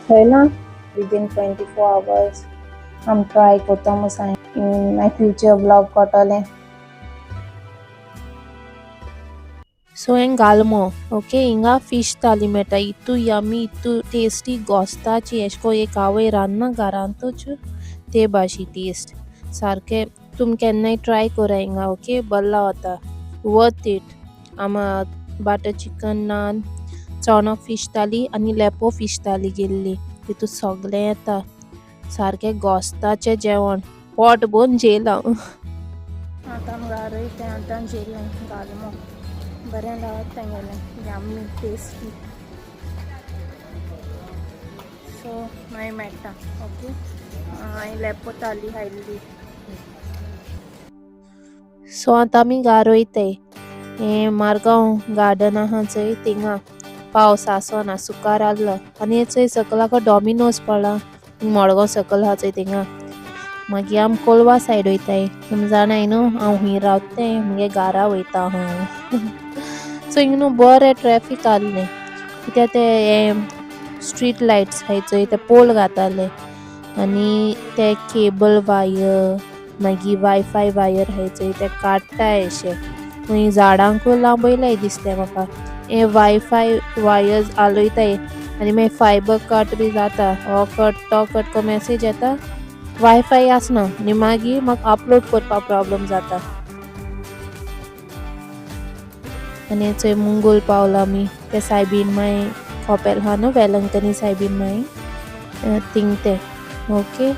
थंय ना within 24 hours आम ट्राय करता मुसाय मागीर फ्युचर व्लॉग कळटलें. सो हें गालमो ओके हिंगा फिश थाली मेळटा इतू यमी इतू टेस्टी गोस्ताची एशें कोन्न एक आवय रांदना घरांतूच ते भाशी टेस्ट सारकें तुमी केन्नाय ट्राय करा हिंगा ओके बरें लागता वर्थ it. आम बटर चिकन नान चणक फिश थाली आनी लेपो फिश थाली गेल्ली तितू सगळें येता सारकें गोस्ताचें जेवण पोट भरून जेयलां हांव. आतां आमी घरा वयताय आतां जेयलें गालमो बरें लागता तेंगेलें यम्मी टेस्टी. सो मागीर मेळटा ओके. हांवें लेपो थाली खायल्ली. सो आतां आमी घरा वयताय हें मारगांव गार्डन आहा चोय थिंगा पावस आसना सुकार आहलो आनी चोय सकलाको डॉमिनोज पडला मडगांव सकल आहा चोय थिंगा. मागीर आमी कोलवा सायड वयताय तुमी जाणाय न्हू हांव खूंय रावता तें मुगे घरा वयता हांव. सो हिंगा न्हू बरें ट्रॅफीक आहलें कित्याक ते हें स्ट्रीट लायट्स आहाय चोय ते पोल घाताले आनी ते केबल वायर मागीर वायफाय वायर आहाय चोय ते काडटाय अशे मागीर झाडांकूय लांबयलाय दिसता म्हाका. हे वायफाय वायर्स हालयताय आनी मागीर फायबर कट बी जाता हो कट तो कट को मॅसेज येता वायफाय आसना आनी मागीर म्हाका अपलोड करपाक प्रॉब्लम जाता. आनी चोय मुंगूल पावला आमी ते सायबीन माय कॉपेल आहा न्हू वेलंकनी सायबीन माय थिंग तें ओके.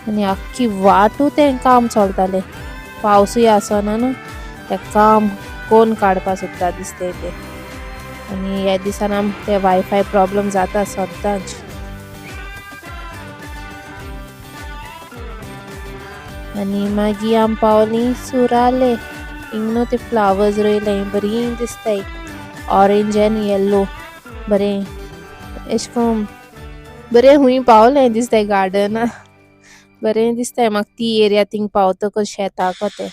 आनी आख्खी वाटू तें काम चलतालें पावसूय आसना न्हू तें काम कोण काडपा सोदता दिसता तें. आनी ह्या दिसान आमकां ते वायफाय प्रॉब्लम जाता सद्दांच. आनी मागीर आमी पावलीं सुराले हिंगा न्हू ते फ्लावर्स रोयले बरीं दिसताय ऑरेंज एन्ड येल्लो बरें एशें कोन्न बरें खूंय पावलें दिसताय गार्डना बरें दिसताय म्हाका ती एरिया थिंग पावतकच शेताको तें.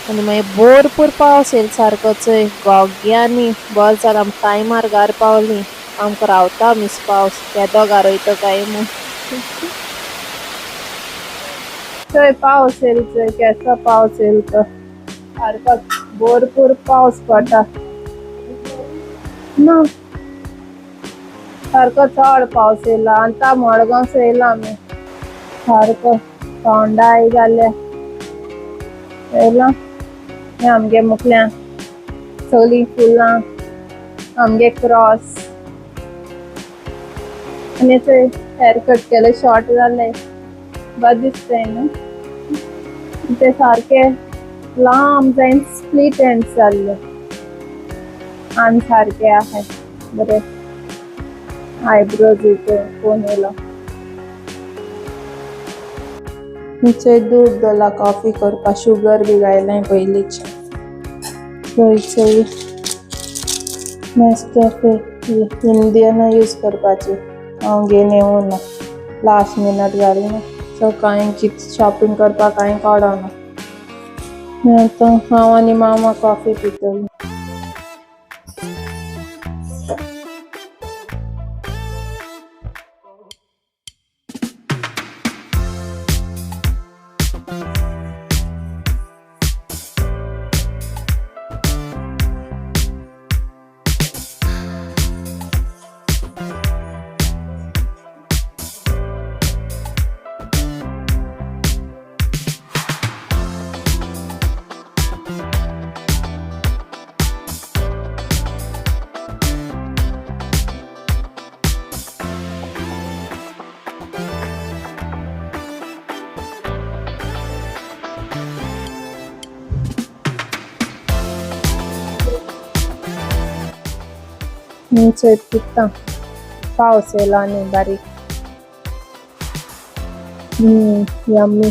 आनी मागीर भरपूर पावस येयलो सारको चोय गोग्यांनी बरें जालें आमी टायमार घरा पावलीं आमकां रावता मिस पावस केदो घरा वयता काय म्हूण. चोय पावस येयलो चोय केसो पावस येयलो तो सारको भरपूर पावस पडटा ना सारको चड पावस येयला आतां मडगांव येयला आमी सारको थोंडाय जाल्या येयला. हें आमगे मुखल्यान सगळीं फुलां आमगे क्रॉस आनी चोय हेअर कट केले शॉर्ट जाले बरें दिसताय न्हू. ते सारके लांब जायन स्प्लीट एंड्स जाल्ले आनी सारके आहाय बरें आयब्रोज कोण येयलो. चोय दूद दवरला कॉफी करपाक शुगर बी घायलाय पयलींच. चोय चोय नेस्कॅफे इंडियन यूज करपाची हांव घेवन येवना लास्ट मिनट जालें न्हू सो कांय कितें शॉपिंग करपाक कांय कळना. आतां हांव आनी मामा कॉफी पितली. चोय पिता पावस येयलो आनी बारीक यम्मी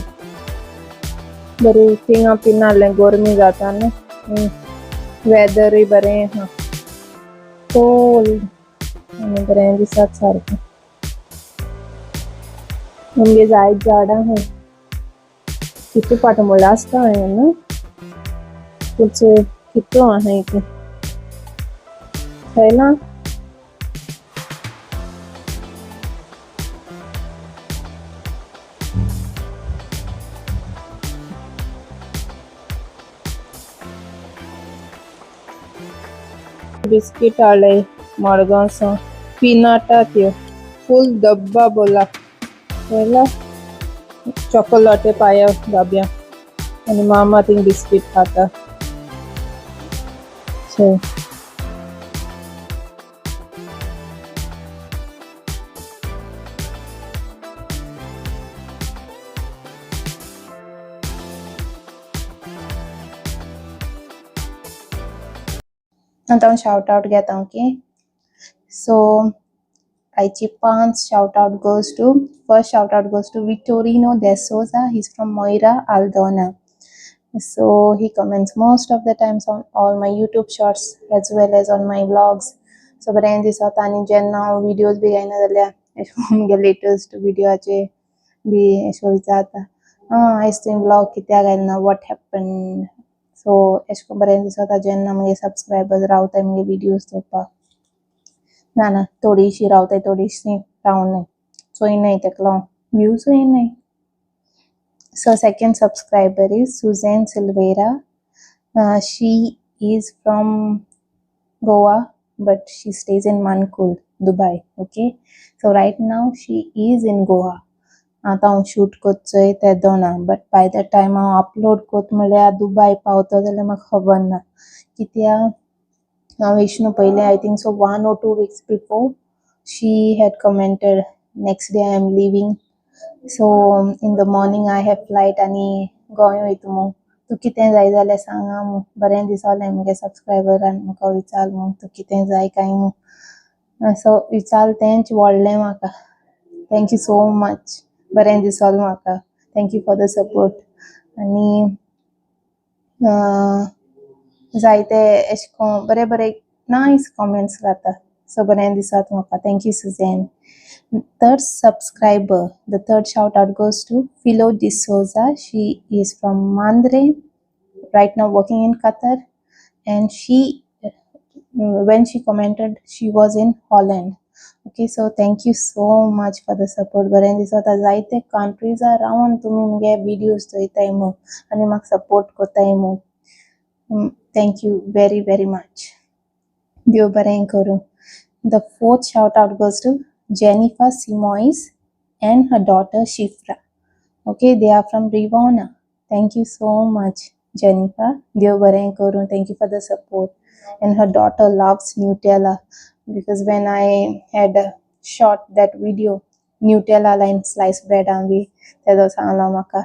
बरी थिंगा पिनासलें गरमी जाता न्हू वेदरूय बरें आहा कोल्ड आनी बरें दिसता सारकें. आमगे जायत झाडां आहाय कितू पाटमुळां आसता हें न्हू पूण चोय कितू आहाय ती थंय ना. बिस्कीट हाडले मडगांवसून पिनटा त्यो फूल डब्बा बोला पळयला चॉकलेट पाया गाब्या आनी मामा थिंग बिस्कीट खाता. So आतां हांव शावट आवट घेता. ओके, सो आयची पांच shout out goes to, first shout out goes to Vitorino D'Souza. He is from Moira, Aldona. So he comments most of the times on all my YouTube shorts as well as on my vlogs. So बरें दिसता आनी जेन्ना हांव videos बी घायना जाल्यार अशें म्हगे latest विडियोचे बी अशें विचारता, आं आयज तुवें व्लॉग कित्याक घालना, what happen. सो अशें करून बरें दिसता जेन्ना म्हगे सबस्क्रायबर्स रावताय म्हगे विडियोज चोवपाक. ना ना, थोडीशीं रावताय, थोडीशीं रावनाय, चोयनाय, तेका लागून views येयनाय. So second subscriber is Suzanne Silveira. She is from Goa, but she stays in Mankhool, Dubai. Okay, so right now she is in Goa. आतां हांव शूट करचोय तेदोना, बट बाय the time हांव अपलोड करता म्हळ्यार दुबाय पावता जाल्यार म्हाका खबर ना, कित्याक हांव विष्णू पयलें, I think so 1 or 2 weeks before she had commented, next day I am leaving, so in the morning I have flight आनी गोंय वयता मू, तूं कितें जाय जाल्यार सांगा मू. बरें दिसलें मुगे सबस्क्रायबरान म्हाका विचार मू तूं कितें जाय काय मू. सो विचार तेंच व्हडलें म्हाका. Thank you so much, बरें दिसलें म्हाका. Thank you for the support. आनी जायते अशें करून बरे बरे नायस कमेंट्स घाता, सो बरें दिसता म्हाका. Thank you, Suzanne. Third subscriber, the third shout out goes to Philo D'Souza. She is from Mandre, right now working in Qatar, and she, when she commented, she was in Holland. Okay, so thank you so much for the support. बरें दिसता जायते कंट्रीजार रावन तुमी मुगे videos चोयताय मू आनी म्हाका सपोर्ट करताय मू. Thank you very very much. देव बरें करूं. The fourth shout out goes to Jennifer Simois and her daughter Shifra. Okay, they are from Rivona. Thank you so much, Jennifer. देव बरें करूं. Thank you for the support. And her daughter loves Nutella because when I had shot that video, Nutella line sliced bread आमी तेदो सांगलो म्हाका.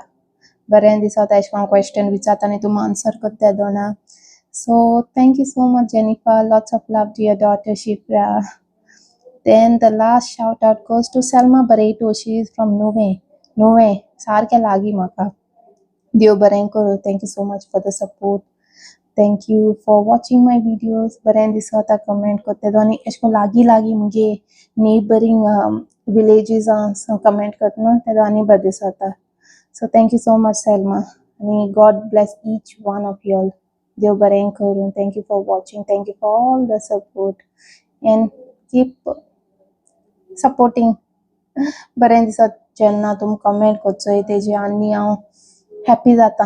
बरें दिसता अशें हांव क्वेश्चन विचारता आनी तुमी आन्सर करता तेदोना. So thank you so much, Jennifer. Lots of love to your daughter Shifra. Then the last shout out goes to Selma Barreto. She is from Nuvem. Nuvem, सारकें लागीं म्हाका. देव बरें करूं. Thank you so much for the support. Thank you for watching my videos. बरें दिसता comment करता आनी अशें करून लागीं लागीं मुगे नेबरींग विलेजीसां कमेंट करता न्हू, तेदो आनी बरें दिसता. So thank you so much, Selma. आनी God bless each one of y'all. देव बरें करूं. Thank you for watching. Thank you for all the support and keep supporting. बरें दिसता जेन्ना तुमी कमेंट करचोय तेजी आनी हांव हॅप्पी जाता.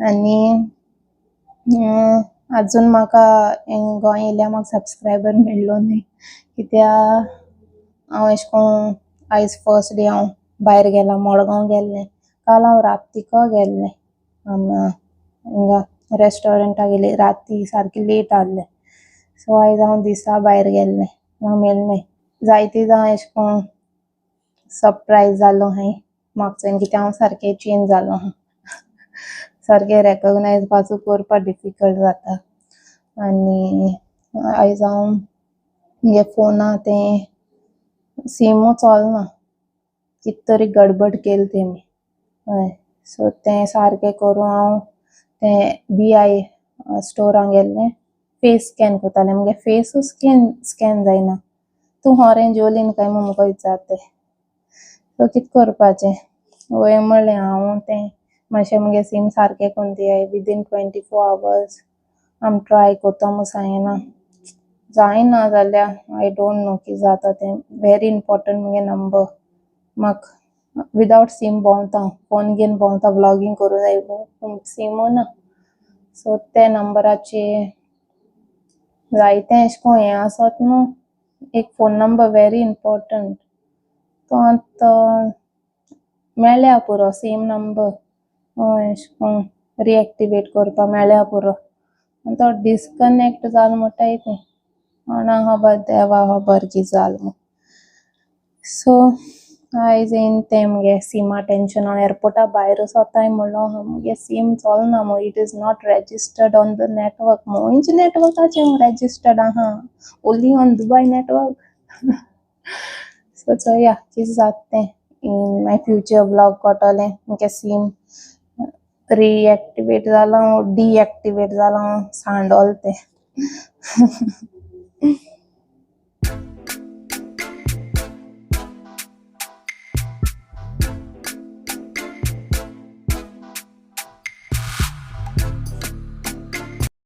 आनी अजून म्हाका गोंय येयल्यार म्हाका सबस्क्रायबर मेळ्ळो न्हय, कित्याक हांव अशें करून आयज फर्स्ट डे हांव भायर गेलां, मडगांव गेल्लें. काल हांव रातीको गेल्लें, हिंगा रेस्टॉरंटा गेलें, राती सारकें लेट आहलें. सो आयज हांव दिसा भायर गेल्लें, म्हाका मेळ्ळें. जायते जाण अशें करून सरप्रायज जालो हांवें म्हाका चोयन, कित्याक हांव सारकें चेंज जालो आहा, सारकें रेकॉग्नायज पासून करपाक डिफिकल्ट जाता. आनी आयज हांव मुगे फोना तें सिमूच चलना, कित तरी गडबड केली तेमी. हय, सो तें सारकें करून हांव तें वी I स्टोरान गेल्लें, फेस स्कॅन करतालें, मुगे फेसूच स्कॅन स्कॅन जायना. तूं होरें जेवलीन काय म्हूण म्हाका विचारताय. सो कितें करपाचें, वय म्हणलें हांव. तें मातशें मुगे सीम सारकें करून दियाय, विदीन 24 आवर्स आमी ट्राय करता म्हूण सांगना. जायना जाल्यार I don't know कितें जाता तें. वेरी इम्पोर्टंट मुगे नंबर. म्हाका विदावट सीम भोंवता, फोन घेवन भोंवता, व्लॉगींग करूं जाय पूण सिमू ना. सो ते नंबराचे जायतें एशें कोन्न हें आसोत न्हू, एक फोन नंबर वेरी इम्पोर्टंट. तो आतां मेळ्ळ्या पुरो सेम नंबर, एशें कोन्न रिएक्टिवेट करपा मेळ्ळ्या पुरो. आनी तो डिस्कनेक्ट जालो म्हणटाय तें कोणा खबर, देवा खबर कितें जालें म्हूण. सो आयज येयन तें मुगे सिमा टेंशन. हांव एअरपोर्टा भायर सोताय म्हणलो मुगे सीम चलना मू, it is not registered on the network. मुंयच नेटवर्काचेर हांव रेजिस्टर्ड आहा, only on Dubai network. So चोया कितें जाता तें इन my future vlog कळटलें मुगे सीम रिएक्टिवेट जालां डिएक्टिवेट जालां सांडोल तें.